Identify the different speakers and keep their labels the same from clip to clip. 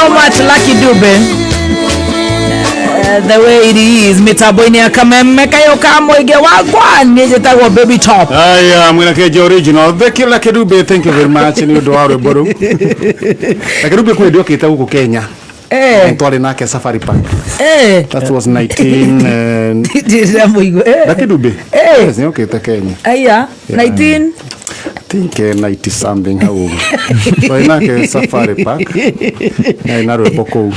Speaker 1: So much, Lucky Dube. The way it is mitambo-inĩ ya Kameme kayo ka mũingĩ wakwa, niĩ njĩtagwo Baby Top.
Speaker 2: Aya, mwina keje original. Thank you, Lucky Dube, thank you very much nĩ ũndũ wa rwĩmbo rũu. Lucky Dube kwĩ hĩndĩ okĩte gũkũ Kenya. Twarĩ nake Safari Park. That was 19
Speaker 1: Ndĩramũigua.
Speaker 2: Lucky Dube. Yes, nĩ okĩte Kenya.
Speaker 1: Aya.
Speaker 2: Yeah.
Speaker 1: 19
Speaker 2: I think 90 something hau ũguo. Twarĩ nake Safari Park. Yarĩ na rwĩmbo kũu.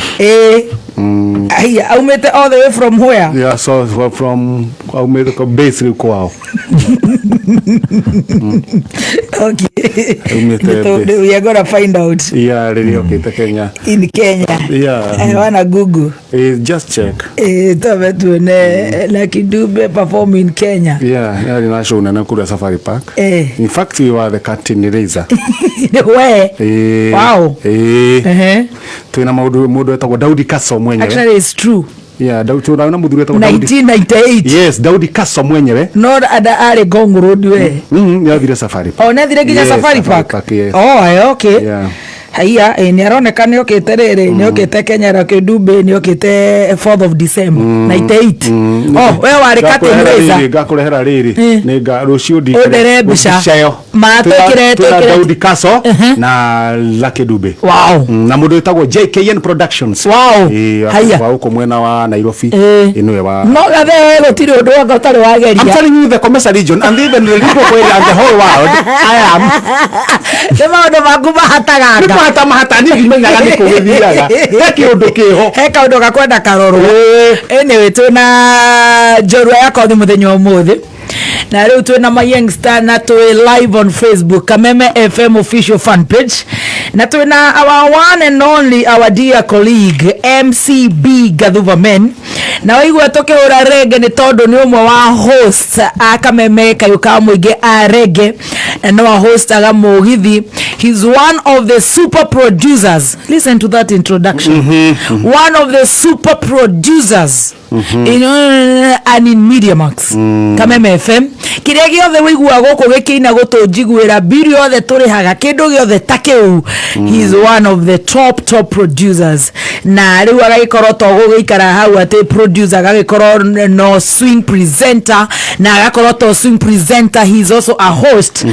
Speaker 1: Aya, aumĩte all the way from where?
Speaker 2: Yeah, so from aumĩte kwa base rĩu kwao. Aumĩte base.
Speaker 1: We are gonna find out.
Speaker 2: Yeah, rĩrĩa okĩte Kenya.
Speaker 1: In Kenya.
Speaker 2: Yeah.
Speaker 1: Wana Google.
Speaker 2: Just check.
Speaker 1: Twambe tuone Lucky Dube perform in Kenya.
Speaker 2: Yeah, yarĩ na show nene kũrĩa Safari Park. In fact, we were the curtain raiser.
Speaker 1: We. Wow.
Speaker 2: Twĩna maũndũ mũndũ wetagwo Daudi Kaso mwenyewe.
Speaker 1: Actually, it's true.
Speaker 2: Yeah, Daudi, twĩna na mũthuri wetagwo Daudi.
Speaker 1: 1998.
Speaker 2: Yes, Daudi Kaso mwenyewe.
Speaker 1: No ada arĩ Ngong Road we.
Speaker 2: Nĩathire Safari Park.
Speaker 1: O nĩathire nginya
Speaker 2: Yes,
Speaker 1: Safari Park.
Speaker 2: Park, yes.
Speaker 1: Oh, okay.
Speaker 2: Yeah.
Speaker 1: Haiya, nĩ aroneka nĩ okĩte rĩrĩ, nĩ okĩte Kenya, Lucky Dube nĩ okĩte 4th of December 98. Oh, we warĩ curtain
Speaker 2: Ngakũrehera
Speaker 1: raiser.
Speaker 2: rĩrĩ, ngakũrehera rĩrĩ. Nĩ nga rũciũ ndi.
Speaker 1: Ũndere mbica.
Speaker 2: Mbica ĩyo.
Speaker 1: Ma,
Speaker 2: Twĩna Daudi Kaso na Lucky Dube. Na mũndũ wĩtagwo JKN Productions.
Speaker 1: Haiya.
Speaker 2: Wa gũkũ mwena wa Nairobi. Ĩ nĩwe wa
Speaker 1: No gathe we gũtirĩ ũndũ wanga ũtarĩ wageria.
Speaker 2: I'm telling you, the Comesa region and even the Limpopo area and the whole world, I am.
Speaker 1: Nĩ maũndũ maku mahataganga.
Speaker 2: Nĩ kũhata mahata, niĩ ndimenyaga nĩ kũ gĩthiaga. He kĩũndũ kĩho.
Speaker 1: He kaũndũ gakwenda karorwo. Anyway, twĩna njorua ya kothi mũthenya ũmũthĩ, na rĩu twĩna my youngster, na twĩ live on Facebook, Kameme FM official fan page, na twĩna our one and only, our dear colleague, MCB Gathuva Men. Na waigua tũkĩhũra rege nĩ tondũ nĩ ũmwe wa host a Kameme kayũ ka mũingĩ a rege, na no hostaga mũgithi. He's one of the super producers. Listen to that introduction. One of the super producers in and in Mediamax, Kameme FM, kĩrĩa gĩothe wĩiguaga gũkũ gĩkĩina, gũtũnjiguĩra mbiri yothe tũrĩhaga, kĩndũ gĩothe ta kĩu, he is one of the top top producers. Na rĩu agagĩkorwo to gũgĩikara hau atĩ producer, agagĩkorwo no swing presenter, na agakorwo to swing presenter, he is also a host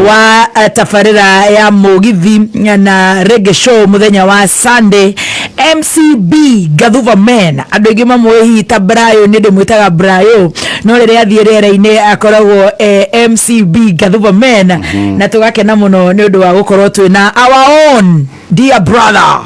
Speaker 1: wa tabarĩra ya mũgithi na reggae show mũthenya wa Sunday. MCB Gathuva Man, andũ aingĩ mamũĩ hihi ta Brayo, nĩ ndĩmwĩtaga Brayo, no rĩrĩa athiĩ rĩera-inĩ akoragwo MCB Gathuva Man. Na tũgakena mũno nĩ ũndũ wa gũkorwo twĩna our own dear brother,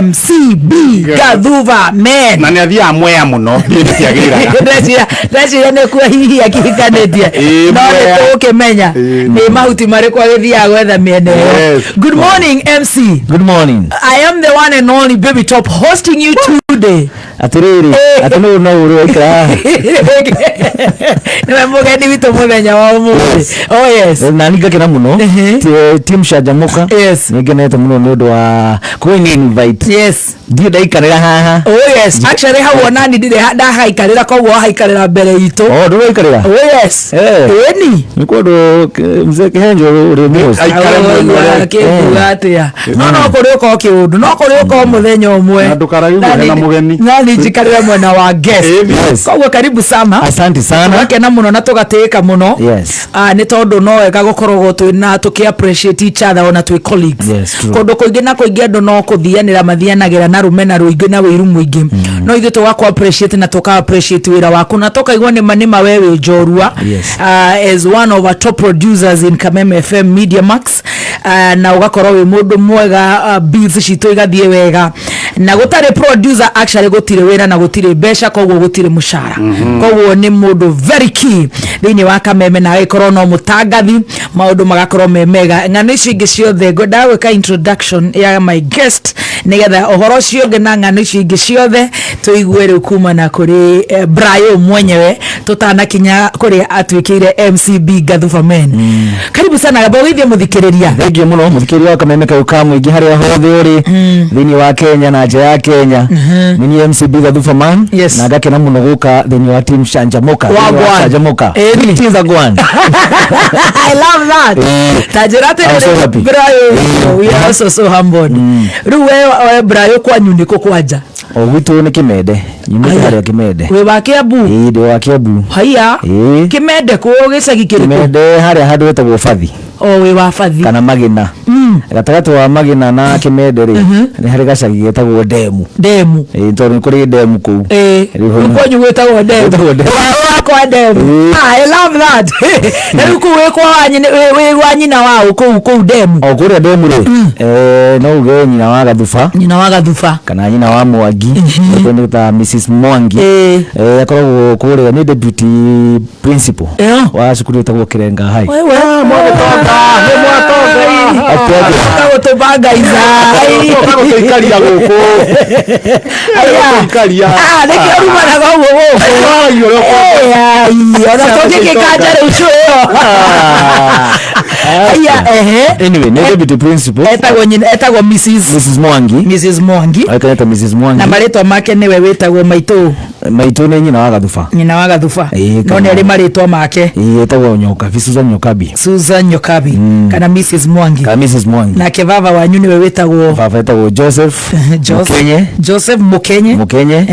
Speaker 1: MCB Gathuva Man.
Speaker 2: Na nĩ athiaga Mwea mũno, niĩ ndiciagĩraga.
Speaker 1: Ndeciria nĩ kuo hihi akihikanĩtie.
Speaker 2: Ĩĩ,
Speaker 1: no nĩ
Speaker 2: Mwea.
Speaker 1: tũgũkĩmenya nĩ mahuti marĩkũ agĩthiaga gwetha mĩena ĩyo.
Speaker 2: Yes.
Speaker 1: Good morning, MC.
Speaker 3: Good morning.
Speaker 1: I am the one and only Baby Top hosting you today.
Speaker 3: Atiriri, atĩ nũ no ũrĩ waikara haha.
Speaker 1: Nĩwe mũgeni witũ mũthenya wa ũmũthĩ. Oh yes.
Speaker 3: Na nĩ ngakena mũno. Team Canjamũka. Nĩ ngenete mũno nĩ ũndũ wa kũni invite. Ndirĩ ndaikarĩra haha.
Speaker 1: Oh yes. Actually, hau onani ndirĩ ndahaikarĩra, koguo wahaikarĩra mbere itũ.
Speaker 3: Oh, ndũraikarĩra?
Speaker 1: Oh yes. Ĩni.
Speaker 3: Nĩ kũndũ mzee Kĩhenjo ũrĩ host.
Speaker 2: Aikare mwena ũrĩa.
Speaker 1: Kĩnguga atĩa? No kũrĩ ũka kĩũndũ, no kũrĩ ũka mũthenya ũmwe.
Speaker 2: Na ndũkarage hena mũgeni.
Speaker 1: Nani njikarĩre mwena wa guest.
Speaker 3: Yes.
Speaker 1: Koguo karibu sana.
Speaker 3: Asante sana.
Speaker 1: Tũgakena mũno na tũgatĩĩka mũno. Ah, nĩ tondũ no wega gũkoragwo twĩna tũkĩ appreciate each other ona twĩ colleagues.
Speaker 3: Yes, true.
Speaker 1: Kũndũ kũingĩ na kũingĩ andũ no kũthianĩra mathianagĩra na rũmena rũingĩ na wĩiru mũingĩ, no ithuĩ tũgakũ appreciate na tũka appreciate wĩra waku na tũkaigua nĩma nĩma we wĩ njorua. As one of our top producers in Kameme FM Media Max, na ũgakorwo wĩ mũndũ mwega, bills citũ igathiĩ wega, na gũtarĩ producer actually gũtirĩ wĩra na gũtirĩ mbeca, koguo gũtirĩ mũcara. Koguo nĩ mũndũ very key thĩinĩ wa Kameme, na agĩkorwo no mũtangathi, maũndũ magakorwo me mega. Ng'ano icio ingĩ ciothe, ngwendaga gwĩka introduction ya my guest nĩgetha ũhoro ũcio ũngĩ na ng'ano icio ingĩ ciothe tũigue rĩu kumana kũrĩ Brayo mwenyewe, tũtanakinya kũrĩa atuĩkĩire MCB Gathuba Man. Karibu sana, gamba ũgeithie mũthikĩrĩria.
Speaker 3: Thengiũ mũno mũthikĩrĩria wa Kameme kau ka mũingĩ harĩa hothe ũrĩ thĩinĩ wa Kenya na Na nja ya Kenya. Nĩ niĩ MC Big Thufaman.
Speaker 1: Yes.
Speaker 3: Na ngakena mũno gũka thĩinĩ wa team Canjamuka.
Speaker 1: Wagwan.
Speaker 3: Canjamuka.
Speaker 1: Ĩni.
Speaker 3: Team Zagwan.
Speaker 1: I love that. Ta njĩra
Speaker 3: I'm so
Speaker 1: atĩrĩrĩ
Speaker 3: happy.
Speaker 1: Brayo, we are also so humbled. Rĩu we Brayo, kwanyu nĩkũ kwanja?
Speaker 3: O gwitũ nĩ Kĩmende. Nyumĩte
Speaker 1: Aya.
Speaker 3: harĩa Kĩmende.
Speaker 1: Wĩ wa Kĩambu?
Speaker 3: Ĩĩ, ndĩ wa Kĩambu.
Speaker 1: Haiya.
Speaker 3: Ĩĩ.
Speaker 1: Kĩmende kũ, gĩcagi kĩrĩkũ?
Speaker 3: Kĩmende harĩa handũ hetagwo Bathi.
Speaker 1: O wĩ wa Bathi.
Speaker 3: Kana Magina. Gatagatĩ wa Magina na Kĩmende rĩ, nĩ harĩ gacagi getagwo Ndemu.
Speaker 1: Ndemu.
Speaker 3: Ĩĩ, tondũ nĩ kũrĩ ndemu kũu.
Speaker 1: Ĩĩ.
Speaker 3: Rĩu hau nĩho-
Speaker 1: Kwanyu gwĩtagwo Ndemu?
Speaker 3: Gwĩtagwo Ndemu.
Speaker 1: Wa kwa Ndemu.
Speaker 3: Ĩĩ.
Speaker 1: Ah, I love that. Na rĩu kũu wĩ kwa wĩ kwa nyina wa ũ kũu Ndemu?
Speaker 3: O kũrĩa Ndemu rĩ, no uge nyina wa Gathuba
Speaker 1: Nyina wa Gathuba.
Speaker 3: Kana nyina wa Mwangi. Nĩkĩo nĩ ta Mrs Mwangi. Akoragwo kũrĩa nĩ deputy principal wa cukuru ĩtagwo Kirenga High.
Speaker 1: Wewe.
Speaker 2: Nĩ mwatonga.
Speaker 3: Atĩ
Speaker 1: Gũtũbangaiza.
Speaker 2: Ũka gũtũikaria gũkũ. Gũtũikaria.
Speaker 1: Ah, nĩkĩo rumanaga ũguo gũkũ.
Speaker 2: Waragia ũrĩa ũkwenda.
Speaker 1: Eh, ai, ona tũngĩgĩkanja rĩu cũ ĩyo. Aya, ehe.
Speaker 3: Anyway, nĩ deputy principal.
Speaker 1: Etagwo nyina, etagwo Mrs.
Speaker 3: Mrs Mwangi.
Speaker 1: Mrs Mwangi.
Speaker 3: Aĩkanĩte Mrs Mwangi.
Speaker 1: Na marĩtwa make nĩwe wĩtagwo maitũ?
Speaker 3: Maitũ nĩ nyina wa Gathuba.
Speaker 1: Nyina wa Gathuba.
Speaker 3: Ĩĩ,
Speaker 1: No
Speaker 3: kana-
Speaker 1: nĩ arĩ marĩtwa make?
Speaker 3: Ĩĩ, etagwo Nyokabi, Susan Nyokabi.
Speaker 1: Susan Nyokabi kana Mrs Mwangi.
Speaker 3: Kana Mrs Mwangi.
Speaker 1: Nake baba wanyu nĩwe wĩtagwo?
Speaker 3: Baba etagwo Joseph
Speaker 1: Joseph
Speaker 3: Mukenye.
Speaker 1: Joseph Mukenye.
Speaker 3: Mukenye.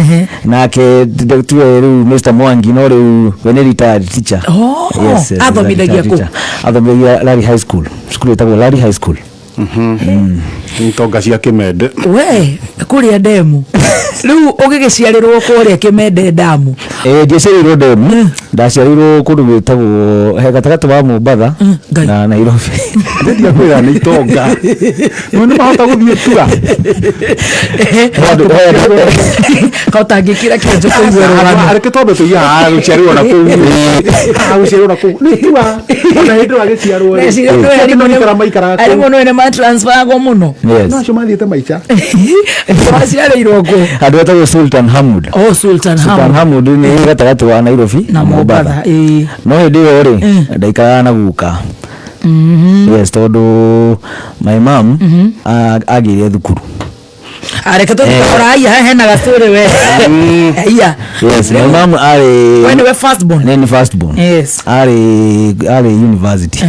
Speaker 3: Nake tuwe rĩu Mr Mwangi, no rĩu we nĩ retired teacher.
Speaker 1: Oh,
Speaker 3: Yes,
Speaker 1: athomithagia
Speaker 3: retired
Speaker 1: kũ?
Speaker 3: teacher. Athomithagia Lari High School, cukuru ĩtagwo Lari High School.
Speaker 2: Itonga cia Kĩmende.
Speaker 1: We kũrĩa Ndemu, rĩu ũgĩgĩciarĩrwo kũrĩa Kĩmende Ndamu?
Speaker 3: Eh, ndiaciarĩirwo Ndemu, ndaciarĩirwo kũndũ gwĩtagwo he gatagatĩ wa Mombatha
Speaker 1: Ngai.
Speaker 3: na Nairobi.
Speaker 2: Ndendia kwĩra nĩ itonga. Nĩ nĩ mahota gũthiĩ tura.
Speaker 1: Kaũtangĩkira kĩonjo kũigua rũgano.
Speaker 2: Reke twambe tũiye haha gũciarĩrwo na kũu. Haha gũciarĩrwo na kũu. Nĩ tura. Ona hĩndĩ ĩyo agĩciarwo rĩ.
Speaker 1: Ndeciria nĩwe
Speaker 2: Arimũ maikara maikaraga kũu.
Speaker 1: arimũ nĩwe nĩmatransferagwo mũno.
Speaker 3: Yes.
Speaker 2: No acio mathiĩte maica.
Speaker 1: Waciarĩirwo kũ?
Speaker 3: Handũ hetagwo Sultan Hamud.
Speaker 1: Oh, Sultan
Speaker 3: Sultan
Speaker 1: Hamud.
Speaker 3: Hamud nĩ gatagatĩ wa Nairobi
Speaker 1: na Mombatha, ĩĩ.
Speaker 3: No hĩndĩ ĩyo rĩ, ndaikaraga na guka. Yes, tondũ my mom agĩire thukuru.
Speaker 1: Areke tũthiĩ aya hena gacũrĩ we aya.
Speaker 3: Yes, my mom arĩ
Speaker 1: We nĩwe first born?
Speaker 3: Nĩ first born. Arĩ university,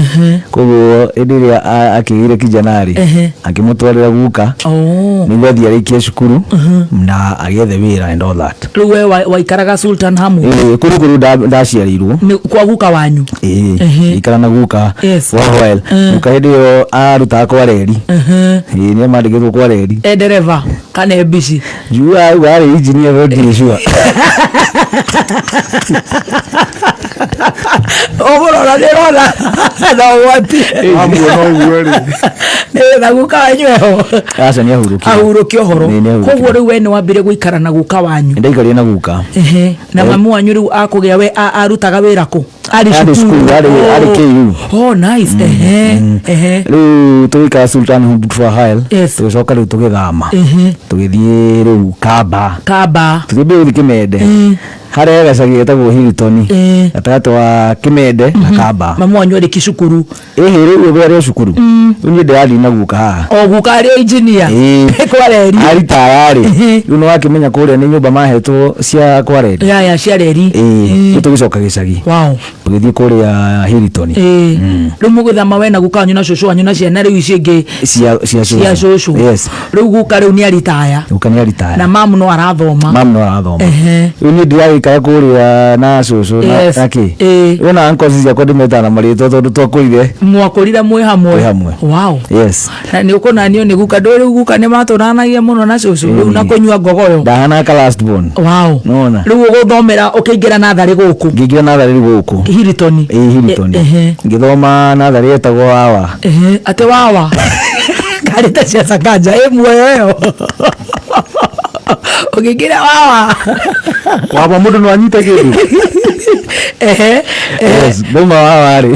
Speaker 3: koguo hĩndĩ ĩrĩa akĩgĩire kijana rĩ, akĩmũtwarĩra guka nĩguo athiĩ arĩkie cukuru na agĩethe wĩra and all that.
Speaker 1: Rĩu we waikaraga Sultan Hamud?
Speaker 3: Ĩĩ, kũu ndaciarĩirwo.
Speaker 1: Nĩ kwa guka wanyu?
Speaker 3: Ĩĩ, ikara na guka for a while. Guka hĩndĩ ĩyo arutaga kwa reri. Ĩĩ, nĩ mandĩkĩtwo kwa reri.
Speaker 1: E ndereba kana e mbici?
Speaker 3: Njua auga arĩ engineer, no ndirĩ sure.
Speaker 1: Ũgũrora nĩrona na ũgwati.
Speaker 2: Amuona ũguo rĩ.
Speaker 1: Na guka wanyu eho?
Speaker 3: Aca, nĩ ahurũkire.
Speaker 1: Ahurũke ũhoro.
Speaker 3: Ĩĩ, nĩ ahurũkire.
Speaker 1: Koguo rĩu we nĩ wambire gũikara na guka wanyu?
Speaker 3: Ndaikarire na guka.
Speaker 1: Ehe. Na mamu wanyu rĩu akũgĩa we arutaga wĩra kũ? Arĩ
Speaker 3: Arĩ cukuru, arĩ KU.
Speaker 1: Oh, nice. Ehe ehe
Speaker 3: Rĩu tũgĩikara Sultan Hamud for a while. Tũgĩcoka rĩu tũgĩthama, tũgĩthiĩ rĩu Kamba.
Speaker 1: Kamba.
Speaker 3: Tũkĩambia gũthiĩ Kĩmende, harĩa gacagi getagwo Hilton, gatagatĩ wa Kĩmende na Kamba.
Speaker 1: Mamu wanyu arĩ kicukuru?
Speaker 3: Ĩhĩ, rĩu we arĩ o cukuru, rĩu niĩ ndĩrathiĩ na guka haha.
Speaker 1: O guka arĩ engineer?
Speaker 3: Ĩĩ.
Speaker 1: Kwa reri?
Speaker 3: Aritaya rĩ, rĩu nĩ wakĩmenya kũrĩa nĩ nyũmba mahetwo cia kwa reri.
Speaker 1: Ya cia reri.
Speaker 3: Ĩĩ, rĩu tũgĩcoka gĩcagi, tũgĩthiĩ kũrĩa Hilton.
Speaker 1: Ĩĩ, rĩu mũgĩthama we na guka wanyu na cũcũ wanyu na ciana rĩu ici ingĩ?
Speaker 3: Cia
Speaker 1: Cia cũcũ.
Speaker 3: Yes.
Speaker 1: Rĩu guka rĩu nĩ aritaya?
Speaker 3: Guka nĩ aritaya.
Speaker 1: Na mamu no arathoma?
Speaker 3: Mamu no arathoma. Rĩu niĩ ndĩragĩikara kũrĩa na cũcũ na na kĩ. Rĩu na uncles ciakwa ndĩmetaga na marĩtwa tondũ twakũrire
Speaker 1: Mwakũrire mwĩ hamwe?
Speaker 3: Twĩ hamwe. Yes.
Speaker 1: Na nĩ ũkũnanio nĩ guka ndũĩ rĩu guka nĩ matũranagia mũno na cũcũ rĩu na kũnyua ngogoyo.
Speaker 3: Ndahanaga ka last born. Nona.
Speaker 1: Rĩu ũgũthomera ũkĩingĩra natharĩ gũkũ?
Speaker 3: Ngĩingĩra natharĩ gũkũ.
Speaker 1: Hilton?
Speaker 3: Ĩĩ, Hilton. Ngĩthoma natharĩ yetagwo Wawa.
Speaker 1: Ehe, atĩ wawa karĩ ta cia Sakanja ĩ muoyo ĩyo ũkĩingĩra wawa.
Speaker 2: Waba mũndũ no anyite kĩndũ.
Speaker 1: Ehe, ehe.
Speaker 3: Yes, ndauma Wawa rĩ,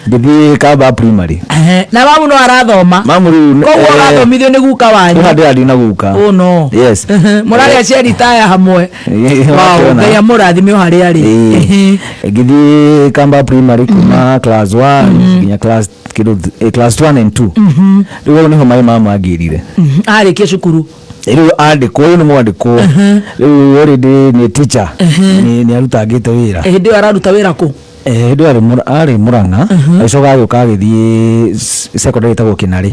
Speaker 3: ngĩthiĩ Kamba Primary.
Speaker 1: Ehe, na mamu no arathoma?
Speaker 3: Mamu rĩu
Speaker 1: Koguo ũrathomithio nĩ guka wanyu?
Speaker 3: Rĩu ndĩrathiĩ na guka.
Speaker 1: Oh no.
Speaker 3: Yes.
Speaker 1: Ehe, mũrarĩa cia ritaya hamwe?
Speaker 3: Ĩĩ,
Speaker 1: Wow,
Speaker 3: wakĩona.
Speaker 1: Ngai amũrathime o harĩa arĩ.
Speaker 3: Ĩĩ. Ngĩthiĩ Kamba Primary kuma class 1 nginya class kĩndũ class 1 and 2. Rĩu hau nĩho my mama angĩrire.
Speaker 1: Arĩkia cukuru?
Speaker 3: Rĩu andĩkwo, rĩu nĩ mwandĩkwo, rĩu already nĩ teacher, nĩ arutangĩte wĩra.
Speaker 1: Hĩndĩ ĩyo araruta wĩra kũ?
Speaker 3: Hĩndĩ ĩyo arĩ Murang'a, agĩcoka agĩũka agĩthiĩ secondary ĩtagwo Kĩnarĩ.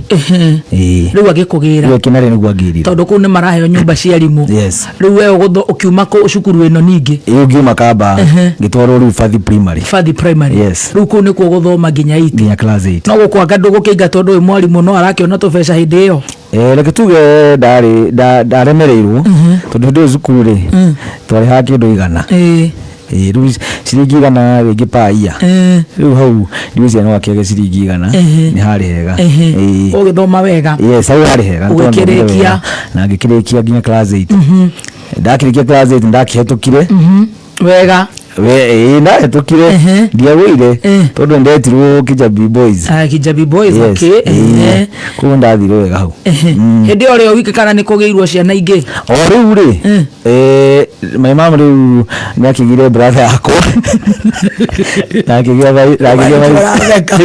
Speaker 3: Ĩĩ.
Speaker 1: Rĩu agĩkũgĩra?
Speaker 3: Rĩu Kĩnarĩ nĩguo angĩrire.
Speaker 1: Tondũ kũu nĩ maraheo nyũmba cia arimũ.
Speaker 3: Yes.
Speaker 1: Rĩu we ũkiuma kũ cukuru ĩno ningĩ?
Speaker 3: Ĩyo ngiuma Kamba, ngĩtwarwo rĩu Bathi Primary.
Speaker 1: Bathi Primary.
Speaker 3: Yes.
Speaker 1: Rĩu kũu nĩkuo gũthoma nginya 8?
Speaker 3: Nginya class 8.
Speaker 1: No gũkwanga ndũgũkĩingatwo, ndũĩ mwarimũ no arakĩona tũbeca hĩndĩ ĩyo?
Speaker 3: Reke tuge ndarĩ ndaremereirwo, tondũ hĩndĩ ĩyo cukuru rĩ, twarĩhaga kĩndũ 100. Ĩĩ, rĩu ciringi 100 rĩngĩ paia, rĩu hau ndigwĩciria no akĩage ciringi 100. Nĩ harĩ hega. Ĩĩ.
Speaker 1: Ũgĩthoma wega?
Speaker 3: Yes, hau harĩ hega nĩ tondũ
Speaker 1: Ũgĩkĩrĩkia?
Speaker 3: wega. Na ngĩkĩrĩkia nginya class 8. Ndakĩrĩkia class 8, ndakĩhetũkire.
Speaker 1: Wega.
Speaker 3: Ĩĩ, ndahĩtũkire. Ndiagũire, tondũ ndetirwo Kijabi Boys.
Speaker 1: Ah, Kijabi Boys.
Speaker 3: Yes. Ĩĩ. Koguo ndathire wega hau.
Speaker 1: Hĩndĩ ĩyo rĩo wiki kana nĩ kũgĩirwo ciana ingĩ?
Speaker 3: O rĩu rĩ, my mom rĩu nĩ akĩgire brother yakwa na akĩgĩa na akĩgĩa.
Speaker 1: Ũratheka.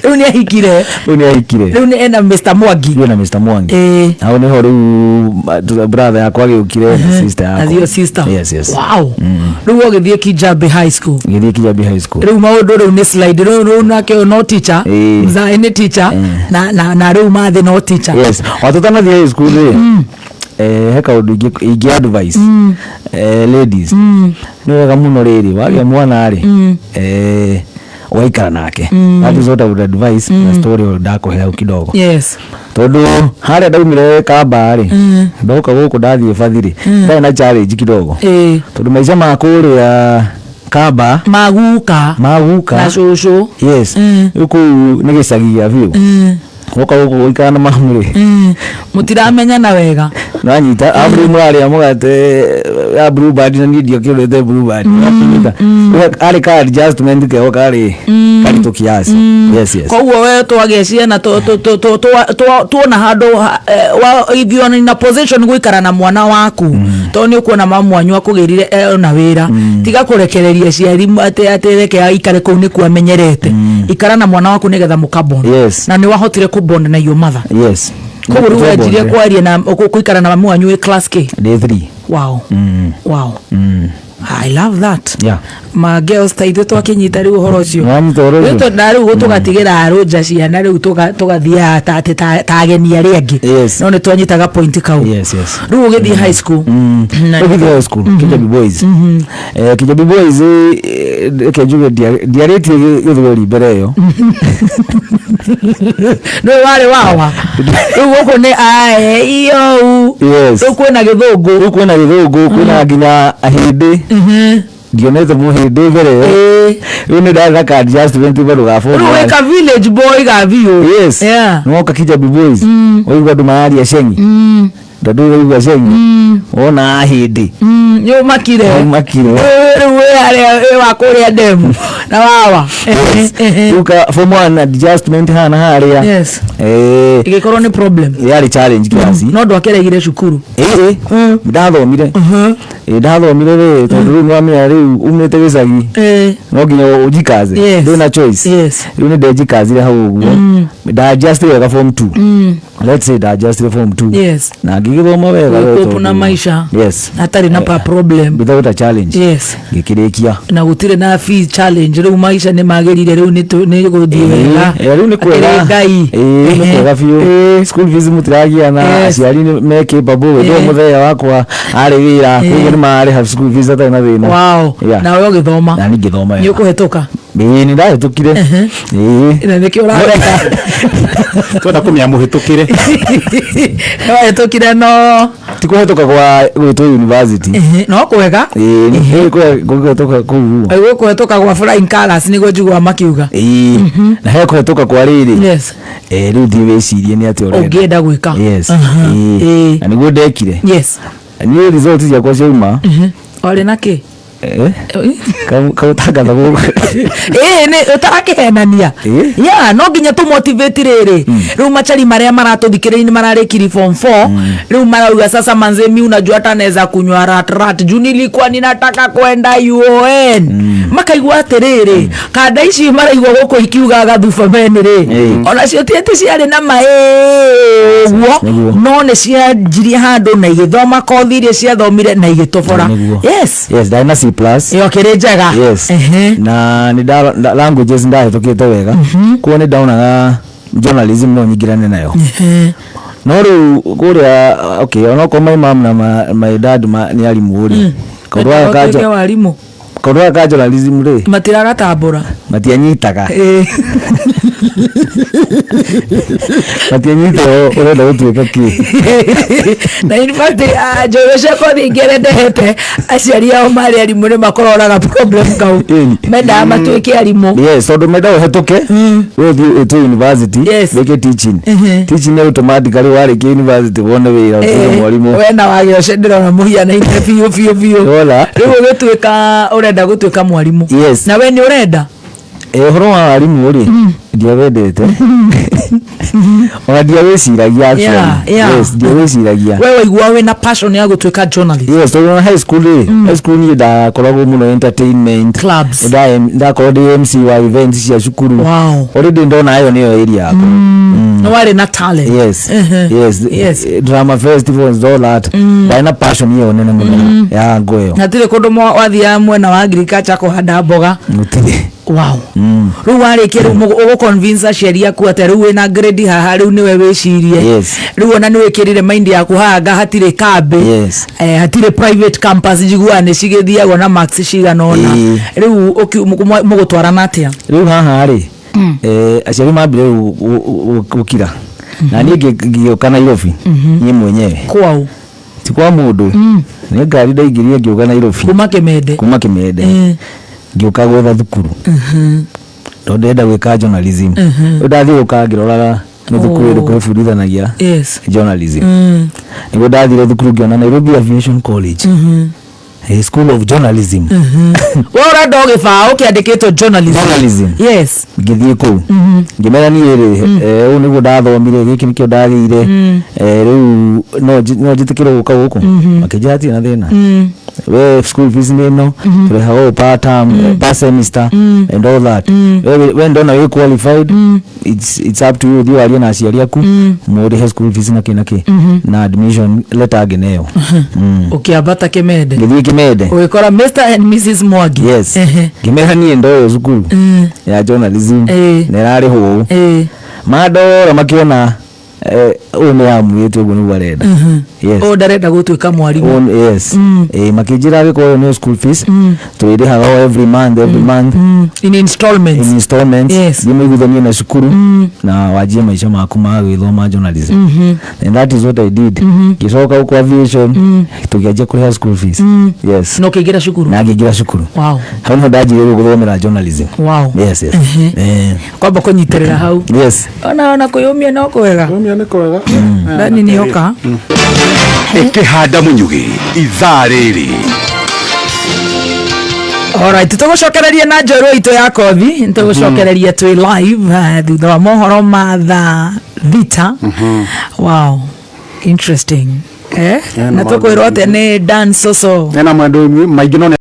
Speaker 1: Rĩu nĩ ahikire?
Speaker 3: Rĩu nĩ ahikire.
Speaker 1: Rĩu nĩ ena Mr Mwangi?
Speaker 3: Rĩu na Mr Mwangi. Hau nĩho rĩu brother yakwa agĩũkire na sister yakwa.
Speaker 1: Na your sister.
Speaker 3: Yes.
Speaker 1: Wow, rĩu ũgĩthiĩ Kijabi High School?
Speaker 3: Ngĩthiĩ Kijabi High School.
Speaker 1: Rĩu maũndũ rĩu nĩ slide, rĩu nake ũyũ no teacher. Mzae nĩ teacher na rĩu mathĩ no teacher.
Speaker 3: Yes, o tũtanathiĩ high school rĩ, he kaũndũ ingĩ advice ladies. Nĩ wega mũno rĩrĩ wagĩa mwana rĩ, ũgaikara nake. That is what I would advise, na story ĩyo ndakũhe hau kidogo. Tondũ harĩa ndaumire Kamba rĩ, ndoka gũkũ ndathiĩ Bathi rĩ, ndarĩ na challenge kidogo, tondũ maica ma kũrĩa Kamba
Speaker 1: maguka
Speaker 3: maguka
Speaker 1: na cũcũ.
Speaker 3: Yes. Rĩu kũu nĩ gĩcagi gĩa biũ. Gũka gũkũ gũikara na mamu rĩ,
Speaker 1: Mũtiramenyana wega.
Speaker 3: Nanyita arabu rĩu mũrarĩa mũgate ya Blue Band na niĩ ndiakĩũrĩte Blue Band. Nanyita arĩ ka adjustment keho karĩ karitũ kiasi. Yes.
Speaker 1: Koguo we twagĩa ciana tuona handũ if you are in a position gũikara na mwana waku, tondũ nĩ ũkuona mamu wanyu akũgĩrire ona wĩra, tiga kũrekereria ciari atĩ reke aikare kũu nĩkuo amenyerete. Ikara na mwana waku nĩgetha mũkabond. Na nĩ wahotire kũbond na your mother?
Speaker 3: Yes.
Speaker 1: Koguo rĩu wenjirie
Speaker 3: Twabondire.
Speaker 1: kwaria na gũikara na mamu wanyu wĩ class K?
Speaker 3: Day 3.
Speaker 1: Wow. I love that. Ma girls ta ithuĩ twakĩnyita rĩu ũhoro ũcio.
Speaker 3: Wanyita ũhoro ũcio?
Speaker 1: Rĩu na rĩu tũgatigĩra arũnja ciana, rĩu tũgathiaga ta atĩ ta ageni arĩa angĩ. No nĩ twanyitaga point kau.
Speaker 3: Yes.
Speaker 1: Rĩu ũgĩthiĩ high school?
Speaker 3: Ũgĩthiĩ high school, Kijabi Boys. Kijabi Boys, reke njuge ndiarĩtie gĩthweri mbere ĩyo.
Speaker 1: Nĩwe warĩ wawa rĩu gũkũ nĩ ae iyo? Rĩu kwĩna gĩthũngũ?
Speaker 3: Rĩu kwĩna gĩthũngũ, kwĩna nginya ahĩndĩ. Ndionete mũhĩndĩ mbere ĩyo. Rĩu nĩ ndarĩ na ka adjustment bado ga form
Speaker 1: Rĩu
Speaker 3: one.
Speaker 1: wĩ ka village boy ga biũ.
Speaker 3: Yes. Nĩwoka Kijabi Boys, waigua andũ mararia cengi, tondũ waigua cengi wona ahĩndĩ.
Speaker 1: Nĩ ũmakire.
Speaker 3: Ũmakire.
Speaker 1: Rĩu wĩ harĩa wĩ wa kũrĩa ndemu na wawa.
Speaker 3: Yes. Rĩu ka form one adjustment hana harĩa.
Speaker 1: Ĩgĩkorwo nĩ problem.
Speaker 3: Yarĩ challenge kiasi.
Speaker 1: No ndwakeregire cukuru?
Speaker 3: Ĩĩ, ndathomire. Ĩĩ, ndathomire rĩ, tondũ rĩu nĩwamenya rĩu umĩte gĩcagi, no nginya ũjikaze. Ndũrĩ na choice. Rĩu nĩ ndejikazire hau ũguo, nda adjust wega form 2. Let's say nda adjust form 2 na ngĩgĩthoma wega we.
Speaker 1: Gũkũpu na maica.
Speaker 3: Yes.
Speaker 1: Hatarĩ na pa problem.
Speaker 3: Without a challenge. Ngĩkĩrĩkia.
Speaker 1: Na gũtirĩ na fee challenge, rĩu maica nĩ magĩrire, rĩu nĩ gũthiĩ wega.
Speaker 3: Ĩĩ, rĩu nĩ kwega.
Speaker 1: Akĩrĩ Ngai.
Speaker 3: Ĩĩ, nĩ kwega biũ. School fees mũtiragiana. Aciari nĩ me capable. Ndũ mũthenya wakwa arĩ wĩra, koguo nĩ mararĩha school fees atarĩ na thĩna.
Speaker 1: Nawe ũgĩthoma?
Speaker 3: Na niĩ ngĩthoma
Speaker 1: Nĩ
Speaker 3: wega.
Speaker 1: ũkũhetũka?
Speaker 3: Ĩĩ, nĩ ndahĩtũkire. Ĩĩ.
Speaker 1: Na nĩkĩo ũratheka?
Speaker 2: Twenda kũmenya mũhĩtũkĩre.
Speaker 1: Nĩwahĩtũkire no?
Speaker 3: Ti kũhetũka gwa gwĩtwo university.
Speaker 1: No kwega.
Speaker 3: Ĩĩ, nĩ kũhetũka kũu ũguo.
Speaker 1: Gũkũhetũka gwa flying colours nĩguo njiguaga makiuga.
Speaker 3: Ĩĩ, na he kũhetũka kwa rĩrĩ, rĩu thiĩ wĩcirie nĩ atĩa ũrenda.
Speaker 1: Ũngĩenda gwĩka.
Speaker 3: Yes. Ĩĩ. Na nĩguo ndekire. Niĩ result ciakwa ciauma,
Speaker 1: Warĩ na kĩ?
Speaker 3: Kaũtangatha gũkũ.
Speaker 1: Ĩĩ, nĩ ũtarakĩhenania. Ya no nginya tũ motivate rĩrĩ. Rĩu machari marĩa maratũthikĩrĩria nĩ mararĩkiri form 4, rĩu marauga, "Sasa manze, mi unajua hata naweza kunywa rat rat juu nilikuwa ninataka kwenda UoN." Makaigua atĩrĩrĩ, kanda ici maraigua gũkũ ikiuga gathubameni rĩ, onacio ti atĩ ciarĩ na maĩ ũguo.
Speaker 3: Nĩguo.
Speaker 1: No nĩ cianjirie handũ na igĩthoma kothi iria ciathomire na igĩtobora.
Speaker 3: Nĩguo.
Speaker 1: Yes.
Speaker 3: Yes, ndarĩ na C plus.
Speaker 1: Ĩyo kĩrĩ njega.
Speaker 3: Yes. Na nĩ languages ndahĩtũkĩte wega, koguo nĩ ndaonaga journalism no nyingĩrane nayo. No rĩu kũrĩa, okay, onokorwo my mom na my dad nĩ arimũ rĩ, kaũndũ gaka ka
Speaker 1: Ũtuĩke warimũ.
Speaker 3: Kaũndũ gaka ka journalism rĩ,
Speaker 1: matiragatambũra.
Speaker 3: Matianyitaga, matianyitaga ũrenda gũtuĩka kĩ.
Speaker 1: Na in fact, njũĩ cia kothi ingĩ arĩa ndehete aciari ao marĩ arimũ nĩ makororaga problem kau. Mendaga matuĩke arimũ.
Speaker 3: Yes, tondũ menda ũhetũke we ũthiĩ ũtue university, wĩke teaching. Teaching nĩ automatically warĩkia university wone wĩra, ũtuĩke mwarimũ.
Speaker 1: We na wagĩa ũcio ndĩrona mũhianaine biũ biũ biũ.
Speaker 3: Wona?
Speaker 1: Rĩu ũgĩtuĩka ũrenda gũtuĩka mwarimũ.
Speaker 3: Yes.
Speaker 1: Na we nĩ ũrenda?
Speaker 3: Eh, ũhoro wa arimũ rĩ, ndiawendete, ona ndiawĩciragia actually. Yes, ndiawĩciragia.
Speaker 1: We waigua wĩna passion ya gũtuĩka journalist.
Speaker 3: Yes, tondũ ona high school rĩ, high school niĩ ndakoragwo mũno entertainment.
Speaker 1: Clubs.
Speaker 3: Ndakorwo ndĩ MC wa events cia cukuru. Already ndona ĩyo nĩyo area yakwa.
Speaker 1: Nĩ warĩ na talent.
Speaker 3: Yes. Yes. Drama festivals, all that, ndarĩ na passion ĩyo nene mũno ya ngo ĩyo.
Speaker 1: Hatirĩ kũndũ wathiaga mwena wa agriculture kũhanda mboga?
Speaker 3: Gũtirĩ.
Speaker 1: Wow. Rĩu warĩkia, rĩu ũgũ convince aciari aku atĩa? Rĩu wĩna grade haha, rĩu nĩwe wĩcirie. Rĩu ona nĩ wĩkĩrire mind yaku haha nga hatirĩ kambĩ. Hatirĩ private campus njiguaga nĩ cigĩthiagwo na marks cigana ũna. Rĩu mũgũtwarana atĩa?
Speaker 3: Rĩu haha rĩ, aciari mambire rĩu gũkira na niĩ ngĩũka Nairobi niĩ mwenyewe.
Speaker 1: Kwau?
Speaker 3: Ti kwa mũndũ, nĩ ngari ndaingĩrire ngĩũka Nairobi.
Speaker 1: Kuma Kĩmende?
Speaker 3: Kuma Kĩmende, ngĩũka gwetha thukuru tondũ ndĩrenda gwĩka journalism. Rĩu ndathiĩ gũka ngĩroraga nĩ thukuru ĩrĩkũ ĩbundithanagia journalism. Nĩguo ndathire thukuru ngĩona Nairobi Aviation College, a school of journalism.
Speaker 1: We ũrenda o gĩbaũ kĩandĩkĩtwo journalism.
Speaker 3: Journalism. Ngĩthiĩ kũu ngĩmera niĩ rĩ, ũũ nĩguo ndathomire, gĩkĩ nĩkĩo ndagĩire, rĩu no njĩtĩkĩrwo gũka gũkũ? Makĩnjĩra hatirĩ na thĩna, we school fees nĩ ĩno tũrĩhaga ũũ per term, per semester and all that. We ndona wĩ qualified, it's up to you, ũthiĩ warie na aciari aku mũrĩhe school fees na kĩ na kĩ na admission letter ngĩneo.
Speaker 1: Ũkĩambata Kĩmende?
Speaker 3: Ngĩthiĩ Kĩmende.
Speaker 1: Ũgĩkora Mr and Mrs Mwangi?
Speaker 3: Yes. Ngĩmera niĩ ndoyo cukuru ya journalism na ĩrarĩhwo ũũ. Mandora makĩona, ũyũ nĩ amuĩte ũguo nĩguo arenda. Yes.
Speaker 1: Ũyũ ndarenda gũtuĩka mwarimũ.
Speaker 3: Ũyũ, yes. Makĩnjĩra angĩkorwo ĩyo nĩyo school fees tũrĩrĩhaga o every month, every month.
Speaker 1: In installments.
Speaker 3: In installments.
Speaker 1: Yes.
Speaker 3: Thiĩ mũiguithanie na cukuru na wanjie maica maku ma gwĩthoma journalism, and that is what I did. Ngĩcoka gũkũ aviation, tũkĩanjia kũrĩha school fees, yes.
Speaker 1: Na ũkĩingĩra cukuru?
Speaker 3: Na ngĩingĩra cukuru. Hau niho ndanjirie rĩu gũthomera journalism. Yes.
Speaker 1: Kwamba kũnyitĩrĩra hau.
Speaker 3: Yes.
Speaker 1: Ona kwĩyũmia no kwega.
Speaker 2: Kwĩyũmia nĩ kwega.
Speaker 1: Ndani nĩoka.
Speaker 4: Ĩkĩhanda mũnyugĩ ithaa rĩrĩ.
Speaker 1: Alright, tũgũcokereria na njorua itũ ya kothi, tũgũcokereria twĩ live, thutha wa mohoro ma thaa 6. Wow, interesting, eh?
Speaker 2: Yeah,
Speaker 1: na
Speaker 2: no
Speaker 1: tũkwĩrwo atĩa nĩ Dan Soso?
Speaker 2: Ena maũndũ maingĩ no nĩ